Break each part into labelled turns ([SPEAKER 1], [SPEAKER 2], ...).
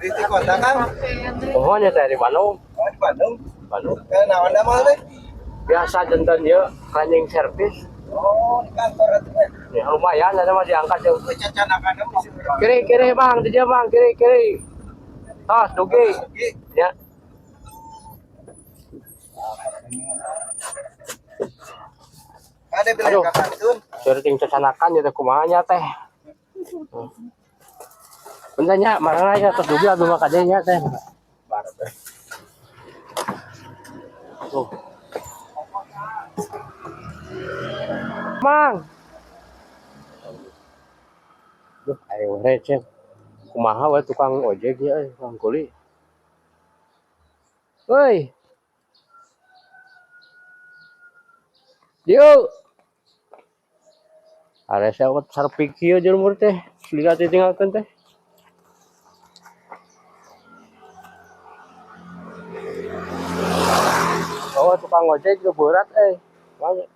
[SPEAKER 1] Di kota kan?
[SPEAKER 2] Oh, nya teh di Bandung.
[SPEAKER 1] Oh, di Bandung.
[SPEAKER 2] Bandung.
[SPEAKER 1] Naon damel teh?
[SPEAKER 2] Biasa jantan ieu cleaning service.
[SPEAKER 1] Oh, di kantor atuh teh.
[SPEAKER 2] Ya, lumayan ada mah diangkat jeung.
[SPEAKER 1] Itu cacanakan di sini.
[SPEAKER 2] Kiri kiri Bang, di dia Bang, kiri kiri. Tos dugi.
[SPEAKER 1] Dugi.
[SPEAKER 2] Ya.
[SPEAKER 1] Ada bilang
[SPEAKER 2] Aduh.
[SPEAKER 1] ka kantun.
[SPEAKER 2] Seuring cacanakan ieu teh kumaha nya teh. Bentar nya, marana ya tos dugi abdi mah kade nya teh. Tuh. Mang. Duh, ayo receh. Kumaha we tukang ojek ya, euy, tukang kuli. Woi. Yuk. Are saya sarpik kieu jelema teh, lila ditinggalkeun teh. Oh, tukang ojek itu berat eh. Banyak.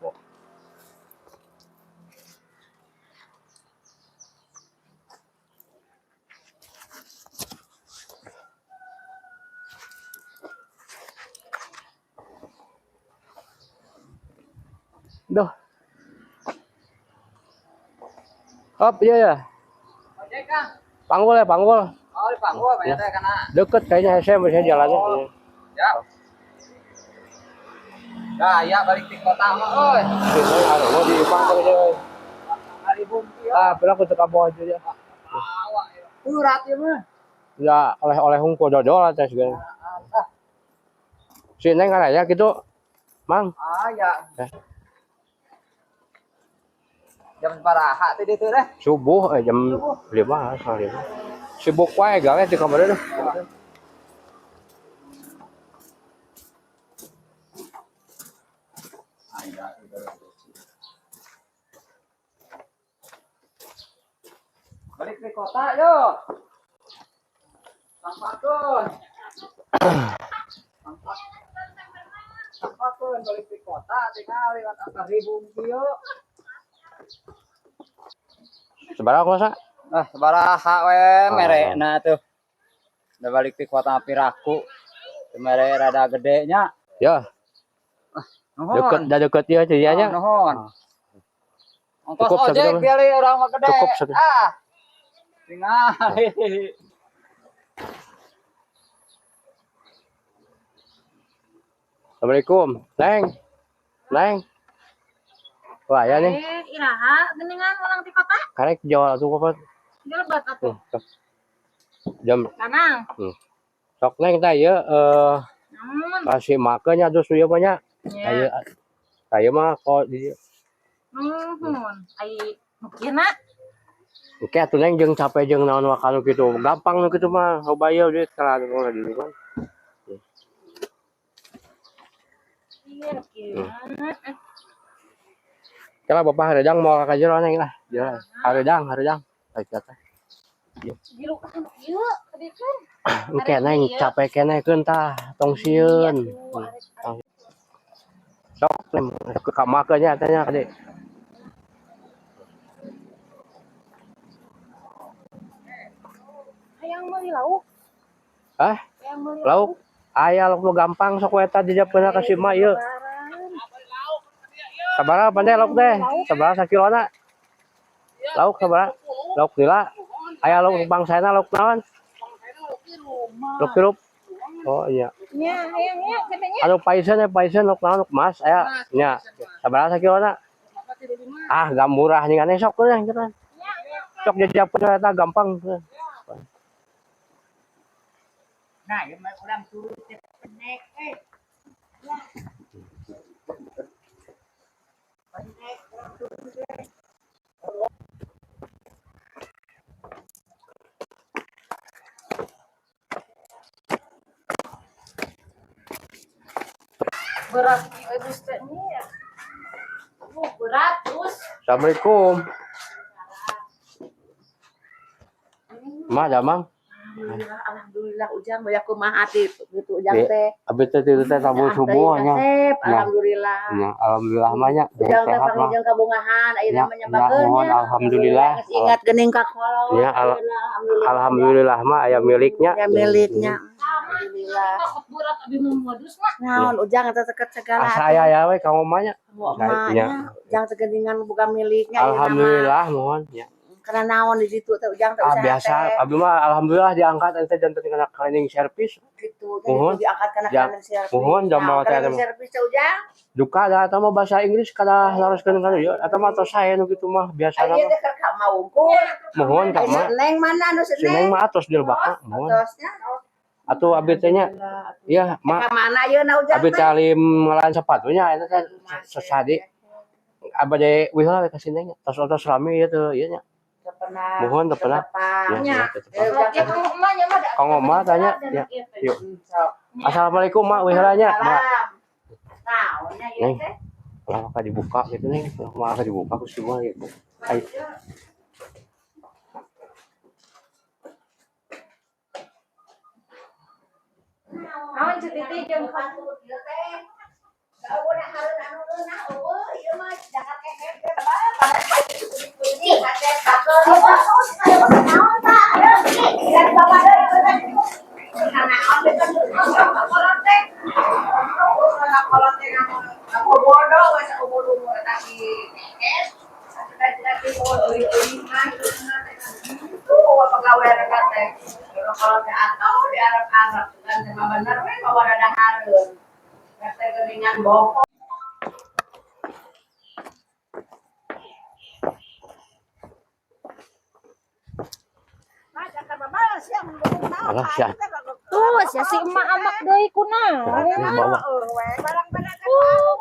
[SPEAKER 2] Duh. Hop, iya ya.
[SPEAKER 3] Ojek Kang.
[SPEAKER 2] Panggul ya, panggul.
[SPEAKER 3] Oh, di Panggul banyak teh kana.
[SPEAKER 2] Deket kayaknya saya bisa jalannya.
[SPEAKER 3] Oh. Ya. Gaya balik di kota mah euy.
[SPEAKER 2] Aduh, di panggul aja.
[SPEAKER 3] Hari bumi
[SPEAKER 2] Ah, pernah aku teka bawah aja ya.
[SPEAKER 3] Awak ya. Berat ya mah.
[SPEAKER 2] Ya, oleh-oleh hungkul dodol teh segala.
[SPEAKER 3] Ah,
[SPEAKER 2] Si Neng kan ya gitu. Mang,
[SPEAKER 3] ah ya.
[SPEAKER 2] Eh.
[SPEAKER 3] Jam sabaraha teh ditu teh?
[SPEAKER 2] Subuh jam 5, setengah 5. Sibuk wae gawe di kamar itu.
[SPEAKER 3] Balik di kota yo. Sampakeun. Sampakeun balik di kota tinggal lewat akar ribung kieu.
[SPEAKER 2] Sabaraha masa?
[SPEAKER 3] Ah, sabaraha we merena tuh. Udah balik di kota piraku. Mere rada gede nya.
[SPEAKER 2] Ya,
[SPEAKER 3] Nuhun.
[SPEAKER 2] deket dah deket ya ceritanya.
[SPEAKER 3] Nuhun. Ongkos
[SPEAKER 2] Cukup
[SPEAKER 3] ojek
[SPEAKER 2] sakitu mah.
[SPEAKER 3] biar orang mah gede.
[SPEAKER 2] Cukup sakitu.
[SPEAKER 3] Ah. Tinggal.
[SPEAKER 2] Assalamualaikum. Neng. Neng. Wah, ya nih.
[SPEAKER 4] Eh, iraha geningan ulang di kota.
[SPEAKER 2] Karek jual atuh apa?
[SPEAKER 4] Jelebat atuh.
[SPEAKER 2] Sok. Jam
[SPEAKER 4] Tanang.
[SPEAKER 2] Sok Neng teh ieu
[SPEAKER 4] Namun.
[SPEAKER 2] kasih makanya terus ieu mah nya.
[SPEAKER 4] Ya.
[SPEAKER 2] Aya aya mah kok di
[SPEAKER 4] Nuhun. Ai mukina.
[SPEAKER 2] Oke atuh Neng jeung capek jeung naon wakanu kitu. Gampang nu kitu mah loba ieu duit kalau anu di kan.
[SPEAKER 4] Iya, kieu.
[SPEAKER 2] Kalau bapak hareudang mau ka jero Neng lah. Jero. Hareudang, hareudang. Baik teh.
[SPEAKER 4] Gilu kan ieu kadiekeun.
[SPEAKER 2] Engke Neng capek keneh keun tah, tong sieun. Sok Neng ka makeunya teh nya kade.
[SPEAKER 4] Hayang meuli lauk.
[SPEAKER 2] Hah?
[SPEAKER 4] Hayang meuli
[SPEAKER 2] Lauk? Aya lauk nu gampang sok we eta dijapkeun ka si emak ieu. Sabaraha pandai lauk teh? Sabaraha sakilona? Lauk sabaraha? Lauk lila. Aya lauk bangsana lauk naon? Lauk hirup. Oh iya.
[SPEAKER 4] Nya, hayang nya katanya.
[SPEAKER 2] Anu paisen ya paisen lauk naon lauk mas aya nya. Sabaraha sakilona? Ah, gak murah nih aneh sok teh gitu. Sok dijapkeun eta gampang.
[SPEAKER 3] Nah, ieu mah urang turun teh penek eh.
[SPEAKER 4] Berat ieu dus teh nya. Berat dus.
[SPEAKER 2] Assalamualaikum. Mak, damang.
[SPEAKER 4] Alhamdulillah, alhamdulillah Ujang banyak kumaha hati gitu Ujang
[SPEAKER 2] Iya.
[SPEAKER 4] teh.
[SPEAKER 2] Abi teh tilu teh sabun
[SPEAKER 4] Nyaah
[SPEAKER 2] subuh
[SPEAKER 4] teuing
[SPEAKER 2] nya.
[SPEAKER 4] kasep,
[SPEAKER 2] Ya.
[SPEAKER 4] alhamdulillah.
[SPEAKER 2] Ya, alhamdulillah mah nya
[SPEAKER 4] Ujang teh
[SPEAKER 2] sehat mah.
[SPEAKER 4] panggil kabungahan ayeuna
[SPEAKER 2] Ya,
[SPEAKER 4] mah
[SPEAKER 2] ya,
[SPEAKER 4] nyabakeun
[SPEAKER 2] mohon
[SPEAKER 4] nya.
[SPEAKER 2] alhamdulillah.
[SPEAKER 4] Geus ingat geuning ka kolot.
[SPEAKER 2] Ya,
[SPEAKER 4] ayeuna, alhamdulillah.
[SPEAKER 2] Alhamdulillah mah aya miliknya.
[SPEAKER 4] Ya miliknya. Alhamdulillah.
[SPEAKER 5] Takut berat abi mau modus mah.
[SPEAKER 4] Naon Ujang eta teket segala.
[SPEAKER 2] Asa aya ya we kanggo mah nya.
[SPEAKER 4] Mau
[SPEAKER 2] Ya.
[SPEAKER 4] emaknya, Ujang teh geuningan boga miliknya ayeuna mah.
[SPEAKER 2] Alhamdulillah mohon ya.
[SPEAKER 4] Karena naon di situ teh Ujang teh
[SPEAKER 2] Ah
[SPEAKER 4] usaha
[SPEAKER 2] biasa,
[SPEAKER 4] teh.
[SPEAKER 2] abi mah alhamdulillah diangkat ente janten kana cleaning service.
[SPEAKER 4] Gitu. Jadi
[SPEAKER 2] Mohon.
[SPEAKER 4] diangkat kana
[SPEAKER 2] Ya,
[SPEAKER 4] cleaning service.
[SPEAKER 2] mohon,
[SPEAKER 4] Nah,
[SPEAKER 2] jam teh
[SPEAKER 4] cleaning
[SPEAKER 2] mah.
[SPEAKER 4] service teh Ujang.
[SPEAKER 2] Duka da eta mah bahasa Inggris kada naroskeun kana ieu eta mah tos sae nu kitu mah biasana
[SPEAKER 4] Ayeuna
[SPEAKER 2] mah.
[SPEAKER 4] teh keur ka maungkul.
[SPEAKER 2] Mohon ka
[SPEAKER 4] Ai si
[SPEAKER 2] mah.
[SPEAKER 4] Neng mana anu si
[SPEAKER 2] Si Neng
[SPEAKER 4] Neng?
[SPEAKER 2] mah atos di lebakna mohon.
[SPEAKER 4] Atosnya.
[SPEAKER 2] Atuh abi teh nya iya
[SPEAKER 4] Ka
[SPEAKER 2] mak
[SPEAKER 4] mana ayeuna Ujang
[SPEAKER 2] abi
[SPEAKER 4] teh?
[SPEAKER 2] teh alim ngalaan sepatunya eta teh sesadi. Abade wih we ka si Neng tos-tos rame ieu teh ieu nya.
[SPEAKER 4] Teu pernah.
[SPEAKER 2] Mohon teu pernah.
[SPEAKER 4] Tepang.
[SPEAKER 2] Ya,
[SPEAKER 5] Nya.
[SPEAKER 2] ya, teu
[SPEAKER 4] Eh,
[SPEAKER 2] tepang.
[SPEAKER 4] Ujang
[SPEAKER 5] Ya kang emak nya mah da.
[SPEAKER 2] Kang emak tanya, ya. Yuk.
[SPEAKER 4] Sok.
[SPEAKER 2] Assalamualaikum mak wih heula nya mak.
[SPEAKER 4] Salam. Naonnya ieu
[SPEAKER 2] Neng.
[SPEAKER 4] teh?
[SPEAKER 2] Lah ka dibuka gitu nih, mah ka dibuka ku si mah gitu. Ai
[SPEAKER 5] Naon Ceu Titi jeung
[SPEAKER 4] Sepatu ieu teh. Eueuh hareun anu leunah eueuh ieu mah jangan kehet teh bae. Ini hate pakeun. Naon tah? Dan bapak deui naon teh kan kolot teh. Kolot teh ngamu bodoh we saumur-umur eta si kehet. Cita-cita euy-euy mah itu pegawai mereka teh. Kalau teh atau di Arab-Arab kan teh mah bener we bawa rada hareun. Teh geuningan boko.
[SPEAKER 2] Alah sia.
[SPEAKER 5] Tuh, sia si emak amak deui kunaon.
[SPEAKER 2] Ini bawa.
[SPEAKER 4] Barang-barang
[SPEAKER 5] Uh,